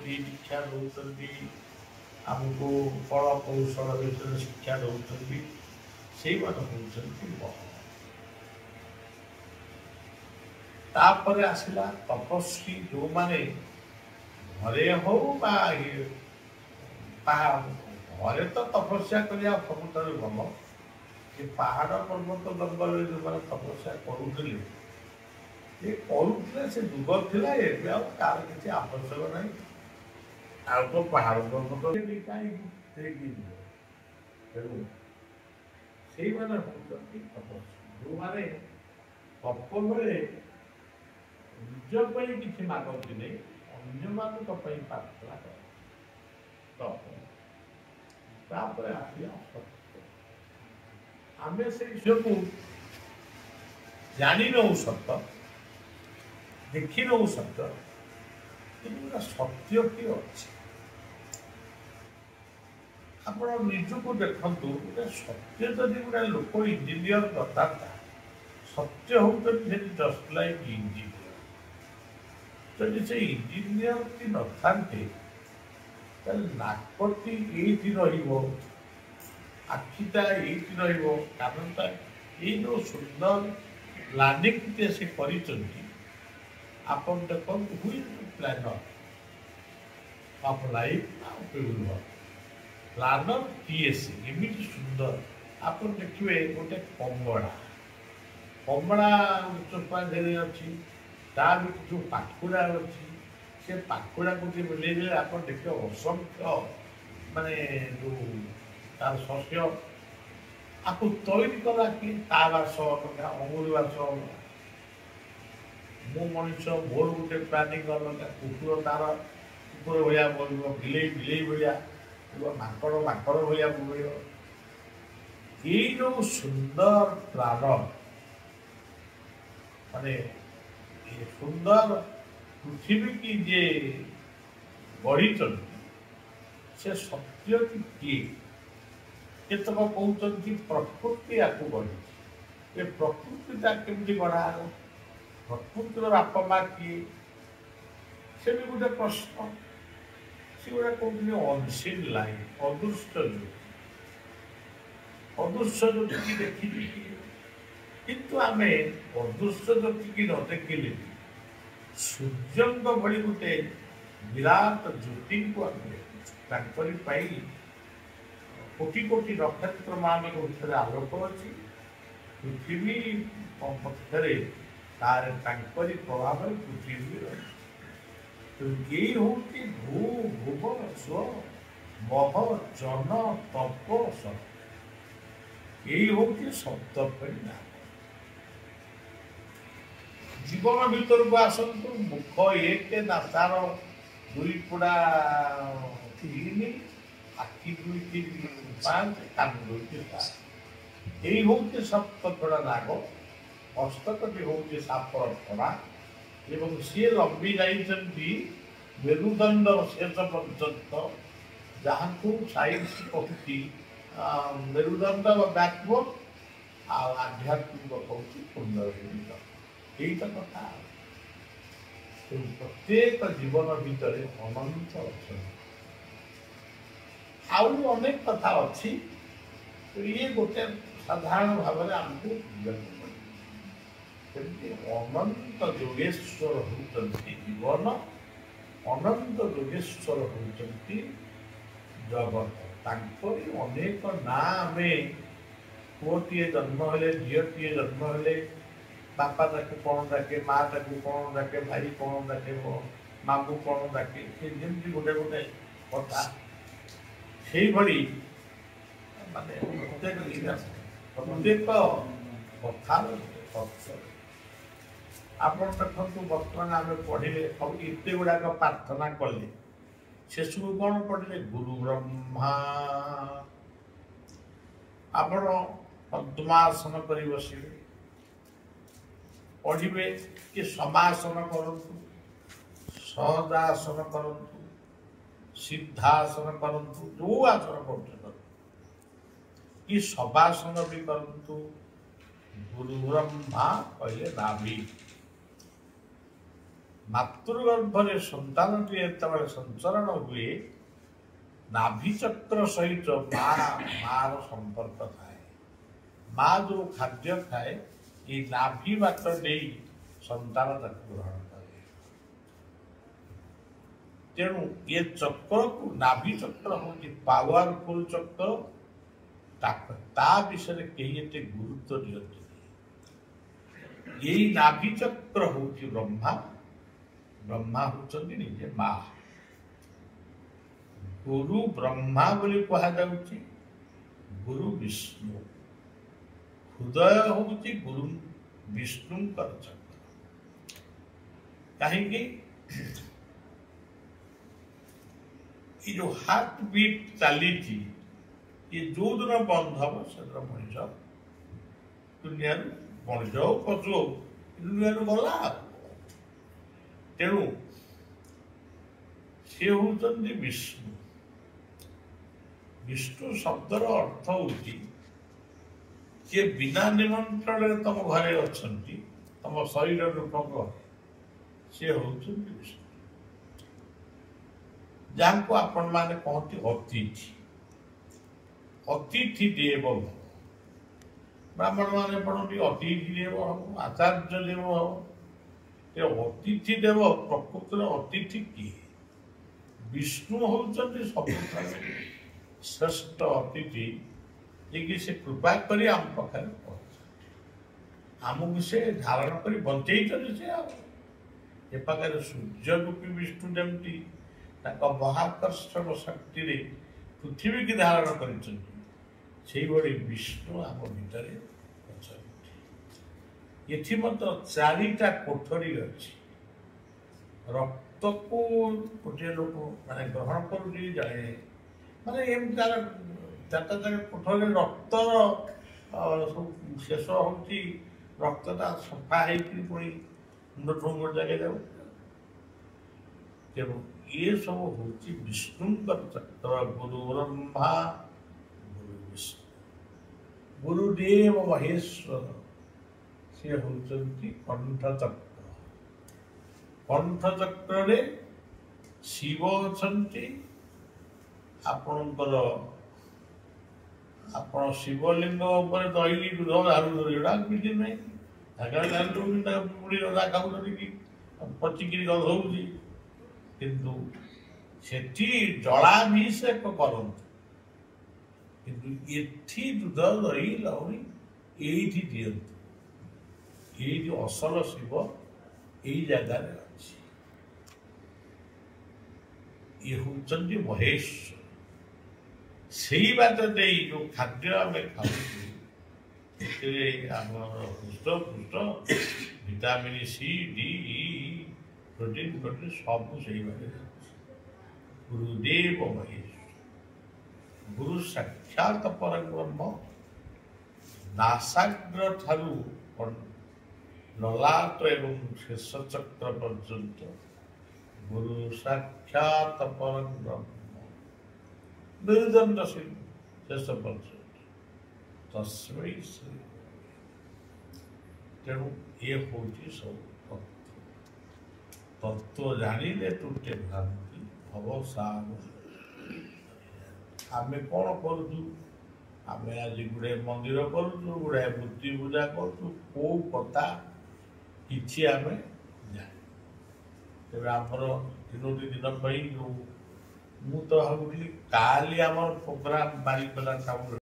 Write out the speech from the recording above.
ଦେଉଛନ୍ତି, ଦୀକ୍ଷା ଦେଉଛନ୍ତି, ଆମକୁ କଳ କୌଶଳ ବିଷୟରେ ଶିକ୍ଷା ଦେଉଛନ୍ତି, ସେଇମାନେ ହେଉଛନ୍ତି ମହ। ତାପରେ ଆସିଲା ତପସ୍ୱୀ, ଯେଉଁମାନେ ଘରେ ହଉ ବା ଘରେ ତ ତପସ୍ୟା କରିବା ସବୁଠାରୁ ଭଲ। ସେ ପାହାଡ଼ ପର୍ବତ ଜଙ୍ଗଲରେ ଯେଉଁମାନେ ତପସ୍ୟା କରୁଥିଲେ, ସେ କରୁଥିଲେ, ସେ ଯୁଗ ଥିଲା। ଏବେ ଆଉ ତାର କିଛି ଆବଶ୍ୟକ ନାହିଁ। ଆଉ ତ ପାହାଡ଼ ପର୍ବତ କାହିଁକି ସେଇଠି ଯିବ? ତେଣୁ ସେଇମାନେ ହେଉଛନ୍ତି ତପସ୍ୱୀ, ଯେଉଁମାନେ ତପ ବେଳେ ନିଜ ପାଇଁ କିଛି ମାଗନ୍ତି ନାହିଁ, ଅନ୍ୟମାନଙ୍କ ପାଇଁ ପ୍ରାର୍ଥନା କରନ୍ତି ତପ। ତାପରେ ଆସିଲା ସତ୍ୟ। ଆମେ ସେଇ ଝିଅକୁ ଜାଣିନଉ ସତ, ଦେଖିନଉ ସତ, କିନ୍ତୁ ଗୋଟେ ସତ୍ୟ କି ଅଛି। ଆପଣ ନିଜକୁ ଦେଖନ୍ତୁ, ଗୋଟେ ସତ୍ୟ ଯଦି ଗୋଟେ ଲୋକ ଇଞ୍ଜିନିୟର ନଥାନ୍ତା, ସତ୍ୟ ହେଉଛନ୍ତି ସେଠି ଜଷ୍ଟ ଲାଇକ୍ ଇଞ୍ଜିନିୟର। ଯଦି ସେ ଇଞ୍ଜିନିୟରଟି ନଥାନ୍ତେ, ତାହେଲେ ନାକଟି ଏଇଠି ରହିବ, ଆଖିଟା ଏଇଠି ରହିବ, କାନଟା, ଏଇ ଯେଉଁ ସୁନ୍ଦର ପ୍ଲାନିଂଟି ସେ କରିଛନ୍ତି, ଆପଣ ଦେଖନ୍ତୁ, who is planner of life of universe? Planner କିଏ ସେ? ଏମିତି ସୁନ୍ଦର। ଆପଣ ଦେଖିବେ ଗୋଟେ କମଳା, କମଳା ଚୋପା ଦେହରେ ଅଛି, ତା ଭିତରେ ଯେଉଁ ପାଖୁଡ଼ା ଅଛି, ସେ ପାଖୁଡ଼ାକୁ ଟିକେ ମିଳେଇ ଦେଲେ ଆପଣ ଦେଖିବେ ଅସଂଖ୍ୟ ମାନେ ଯେଉଁ ତାର ଶସ୍ୟ। ଆକୁ ତୈରି କଲା କିଏ? ତା ବାସ ଅଲଗା, ଅଙ୍ଗୁର ବାସ ଅଲଗା। ମୁଁ ମଣିଷ, ମୋର ଗୋଟେ ପ୍ଲାନିଂ ଅଲଗା। କୁକୁର ତାର କୁକୁର ଭଳିଆ ବୋଲିବ, ବିଲେଇ ବିଲେଇ ଭଳିଆ, ମାଙ୍କଡ଼ ମାଙ୍କଡ଼ ଭଳିଆ ବୋଲିବ। ଏଇ ଯେଉଁ ସୁନ୍ଦର ପ୍ଲାନ, ମାନେ ଏ ସୁନ୍ଦର ପୃଥିବୀକି ଯିଏ ଗଢ଼ିଛନ୍ତି, ସେ ସତ୍ୟଟି କିଏ? କେତେକ କହୁଛନ୍ତି ପ୍ରକୃତି ଆକୁ ଗଢ଼ିଛି। ଏ ପ୍ରକୃତିଟା କେମିତି ଗଢ଼ା ହେଲା? ପ୍ରକୃତିର ବାପା ମା କିଏ? ସେ ବି ଗୋଟେ ପ୍ରଶ୍ନ। ସେ ଗୋଟେ କହୁଛନ୍ତି ଅନସିନ୍ ଲାଇନ୍, ଅଦୃଶ୍ୟ ଜ୍ୟୋତି। ଅଦୃଶ୍ୟ ଜ୍ୟୋତିକି ଦେଖିଛି କିଏ? କିନ୍ତୁ ଆମେ ଅଦୃଶ୍ୟ ଜ୍ୟୋତିକି ନ ଦେଖିଲେ ବି ସୂର୍ଯ୍ୟଙ୍କ ଭଳି ଗୋଟେ ବିରାଟ ଜ୍ୟୋତିଙ୍କୁ ଆମେ ଦେଖୁଛୁ। ତାଙ୍କରି ପାଇଁ କୋଟି କୋଟି ନକ୍ଷତ୍ର ମାନଙ୍କ ଭିତରେ ଆଲୋକ ଅଛି। ପୃଥିବୀ ପକ୍ଷରେ ତାର ତାଙ୍କରି ପ୍ରଭାବରେ ପୃଥିବୀ ରହିଛି। ତେଣୁ ଏଇ ହେଉଛି ଭୂ ଭୁବ ସ୍ୱ ମହ ଜନ ତପ ସତ। ଏଇ ହେଉଛି ସପ୍ତଫେଣୀ ନାମ। ଜୀବନ ଭିତରକୁ ଆସନ୍ତୁ। ମୁଖ ଏକ, ନାସାର ଦୁଇ ପୋଡ଼ା ତିନି, ଆଖି ଦୁଇଟି ପାଞ୍ଚ, କାନ ଦୁଇଟି ସାତ। ଏଇ ହେଉଛି ସପ୍ତଫେଣା ନାଗ। ମସ୍ତକଟି ହେଉଛି ସାପର ଫଣା ଏବଂ ସିଏ ଲମ୍ବି ଯାଇଛନ୍ତି ମେରୁଦଣ୍ଡର ଶେଷ ପର୍ଯ୍ୟନ୍ତ, ଯାହାକୁ ସାଇନ୍ସ କହୁଛି ମେରୁଦଣ୍ଡ ବା ବ୍ୟାକବୋନ୍, ଆଉ ଆଧ୍ୟାତ୍ମିକ କହୁଛି କୁଣ୍ଡଳିନୀ। ଏଇଟା କଥା। ତେଣୁ ପ୍ରତ୍ୟେକ ଜୀବନ ଭିତରେ ଅନନ୍ତ ଅଛନ୍ତି। ଆଉ ଅନେକ କଥା ଅଛି। ଇଏ ଗୋଟେ ସାଧାରଣ ଭାବରେ ଆମକୁ ବୁଝିବାକୁ ପଡ଼ିବ। ସେମିତି ଅନନ୍ତ ଯୋଗେଶ୍ୱର ହେଉଛନ୍ତି ଜୀବନ, ଅନନ୍ତ ଯୋଗେଶ୍ୱର ହେଉଛନ୍ତି ଜଗତ। ତାଙ୍କରି ଅନେକ ନାଁ। ଆମେ ପୁଅଟିଏ ଜନ୍ମ ହେଲେ, ଝିଅଟିଏ ଜନ୍ମ ହେଲେ, ବାପା ତାକୁ କ'ଣ ଡାକେ, ମା ତାକୁ କ'ଣ ଡାକେ, ଭାଇ କ'ଣ ଡାକେ, ମାମୁଁ କ'ଣ ଡାକେ, ସେ ଯେମିତି ଗୋଟେ ଗୋଟେ କଥା, ସେଇଭଳି ମାନେ ପ୍ରତ୍ୟେକ କଥାର ଗୋଟେ। ଆପଣ ଦେଖନ୍ତୁ, ବର୍ତ୍ତମାନ ଆମେ ପଢ଼ିଲେ ସବୁ ଏତେ ଗୁଡ଼ାକ ପ୍ରାର୍ଥନା କଲେ, ସେସବୁ କ'ଣ ପଢ଼ିଲେ? ଗୁରୁ ବ୍ରହ୍ମା। ଆପଣ ପଦ୍ମାସନ କରି ବସିବେ, ପଢ଼ିବେ କି ସମାସନ କରନ୍ତୁ, ସହଜାସନ କରନ୍ତୁ, ସିଦ୍ଧାସନ କରନ୍ତୁ, ଯେଉଁ ଆସନ କରୁଛନ୍ତି, କି ସବାସନ ବି କରନ୍ତୁ, ଗୁରୁ ବ୍ରହ୍ମା କହିଲେ ନାଭି। ମାତୃଗର୍ଭରେ ସନ୍ତାନଟି ଯେତେବେଳେ ସଞ୍ଚରଣ ହୁଏ, ନାଭିଚକ୍ର ସହିତ ମାର ସମ୍ପର୍କ ଥାଏ। ମା ଯୋଉ ଖାଦ୍ୟ ଖାଏ, ଏଇ ନାଭି ବାଟ ଦେଇ ସନ୍ତାନ ତାକୁ ଗ୍ରହଣ କରେ। ତେଣୁ ଏ ଚକ୍ରକୁ ନାଭି ଚକ୍ର ହେଉଛି ପାୱାରଫୁଲ ଚକ୍ର। ତା ବିଷୟରେ କେହି ଏତେ ଗୁରୁତ୍ୱ ଦିଅନ୍ତିନି। ଏଇ ନାଭି ଚକ୍ର ହେଉଛି ବ୍ରହ୍ମା। ବ୍ରହ୍ମା ହେଉଛନ୍ତି ନିଜେ ମା। ଗୁରୁ ବ୍ରହ୍ମା ବୋଲି କୁହାଯାଉଛି, ଗୁରୁ ବିଷ୍ଣୁ। ହୃଦୟ ହେଉଛି ଗୁରୁ ବିଷ୍ଣୁଙ୍କର ଚକ୍ର। କାହିଁକି ଏଇ ଯୋଉ ହାର୍ଟ ବିଟ୍ ଚାଲିଛି, ଇଏ ଯୋଉଦିନ ବନ୍ଦ ହବ ସେଦିନ ମଣିଷ ଦୁନିଆରୁ, ମଣିଷ ହଉ ପଶୁ ହଉ, ଦୁନିଆରୁ ଗଲା। ତେଣୁ ସେ ହେଉଛନ୍ତି ବିଷ୍ଣୁ। ବିଷ୍ଣୁ ଶବ୍ଦର ଅର୍ଥ ହେଉଛି ଯିଏ ବିନା ନିମନ୍ତ୍ରଣରେ ତମ ଘରେ ଅଛନ୍ତି, ତମ ଶରୀର ରୂପକ, ସେ ହେଉଛନ୍ତି ବିଷ୍ଣୁ, ଯାହାକୁ ଆପଣମାନେ କହନ୍ତି ଅତିଥି। ଅତିଥି ଦେବ ଭବ। ବ୍ରାହ୍ମଣମାନେ ପଢ଼ନ୍ତି ଅତିଥି ଦେବ ହବ, ଆଚାର୍ଯ୍ୟ ଦେବ ହବ। ଏ ଅତିଥି ଦେବ ପ୍ରକୃତରେ ଅତିଥି କିଏ? ବିଷ୍ଣୁ ହେଉଛନ୍ତି ସବୁଠାରୁ ଶ୍ରେଷ୍ଠ ଅତିଥି, ଯିଏକି ସେ କୃପା କରି ଆମ ପାଖରେ ପହଞ୍ଚନ୍ତି, ଆମକୁ ସେ ଧାରଣ କରି ବଞ୍ଚେଇଛନ୍ତି ସେ। ଆଉ ଏ ପାଖରେ ସୂର୍ଯ୍ୟ ରୂପୀ ବିଷ୍ଣୁ ଯେମିତି ତାଙ୍କ ମହାକର୍ଷଣ ଶକ୍ତିରେ ପୃଥିବୀକି ଧାରଣ କରିଛନ୍ତି, ସେଇଭଳି ବିଷ୍ଣୁ ଆମ ଭିତରେ ଅଛନ୍ତି। ଏଠି ମଧ୍ୟ 4ଟା କୋଠରୀ ଅଛି। ରକ୍ତକୁ ଗୋଟିଏ ଲୋକ ମାନେ ଗ୍ରହଣ କରୁଛି ଜଣେ, ମାନେ ଏମିତି ତାର 4ଟା ଯାକ କୋଠରୀରେ ରକ୍ତର ସବୁ ଶେଷ ହେଉଛି। ରକ୍ତଟା ସଫା ହେଇକରି ପୁଣି ମୁଣ୍ଡ ଠୁଁ ଗୋଟେ ଜାଗାରେ ଯାଉଛି। ତେଣୁ ଏସବୁ ହେଉଛି ବିଷ୍ଣୁଙ୍କର ଚକ୍ର। ଗୁରୁ ବ୍ରହ୍ମା ଗୁରୁ ବିଷ୍ଣୁ ଗୁରୁଦେବ ମହେଶ୍ୱର, ସେ ହେଉଛନ୍ତି କଣ୍ଠଚକ୍ର। କଣ୍ଠଚକ୍ରରେ ଶିବ ଅଛନ୍ତି। ଆପଣଙ୍କର ଆପଣ ଶିବଲିଙ୍ଗ ଉପରେ ଦହି ଦୁଧ ଢାଳୁଛନ୍ତି, ଏଇଟା କିଛି ନାହିଁ। ଢାଳି ଦଉଛନ୍ତି, ତାକୁ ପୁଣି ରଦା ଖାଉଛନ୍ତି କି ପଚିକିରି ଗନ୍ଧଉଛି। କିନ୍ତୁ ସେଠି ଜଳାଭିଷେକ କରନ୍ତୁ, କିନ୍ତୁ ଏଠି ଦୁଧ ଦହି ଲହୁଣୀ ଏଇଠି ଦିଅନ୍ତୁ। ଏଇଠି ଅସଲ ଶିବ ଏଇ ଜାଗାରେ ଅଛି। ଇଏ ହେଉଛନ୍ତି ମହେଶ୍ୱର। ସେଇ ବାଟ ଦେଇ ଯୋଉ ଖାଦ୍ୟ ଆମେ ଖାଉଛୁ, ସେଥିରେ ଆମର ହୃଷ୍ଟ ପୃଷ୍ଟ vitamin C D E protein protein ସବୁ ସେଇ ବାଟେ ଯାଉଛି। ଗୁରୁଦେବ ମହେଶ୍ୱର, ଗୁରୁ ସାକ୍ଷାତ ପରବ୍ରହ୍ମ। ନାସାଗ୍ର ଠାରୁ ଲଲାଟ ଏବଂ ଶେଷ ଚକ୍ର ପର୍ଯ୍ୟନ୍ତ ଗୁରୁ ସାକ୍ଷାତ ପରବ୍ରହ୍ମ, ମେରୁଦଣ୍ଡ ଶେଷ ପର୍ଯ୍ୟନ୍ତ ତସ୍ମୈ ଶ୍ରୀ। ତେଣୁ ଏ ହେଉଛି ସବୁ ତତ୍ତ୍ୱ। ତତ୍ତ୍ୱ ଜାଣିଲେ ତୁଟେ ଭ୍ରାନ୍ତି ଭବ ସାଗର। ଆମେ କ'ଣ କରୁଛୁ? ଆମେ ଆଜି ଗୁଡ଼ାଏ ମନ୍ଦିର କରୁଛୁ, ଗୁଡ଼ାଏ ମୂର୍ତ୍ତି ପୂଜା କରୁଛୁ, କେଉଁ କଥା କିଛି ଆମେ ଜାଣି। ତେବେ ଆମର ତିନୋଟି ଦିନ ପାଇଁ ଯୋଉ ମୁଁ ତ ଭାବୁଥିଲି କାଲି ଆମର ପ୍ରୋଗ୍ରାମ ବାରିପଦା ଟାଉନରେ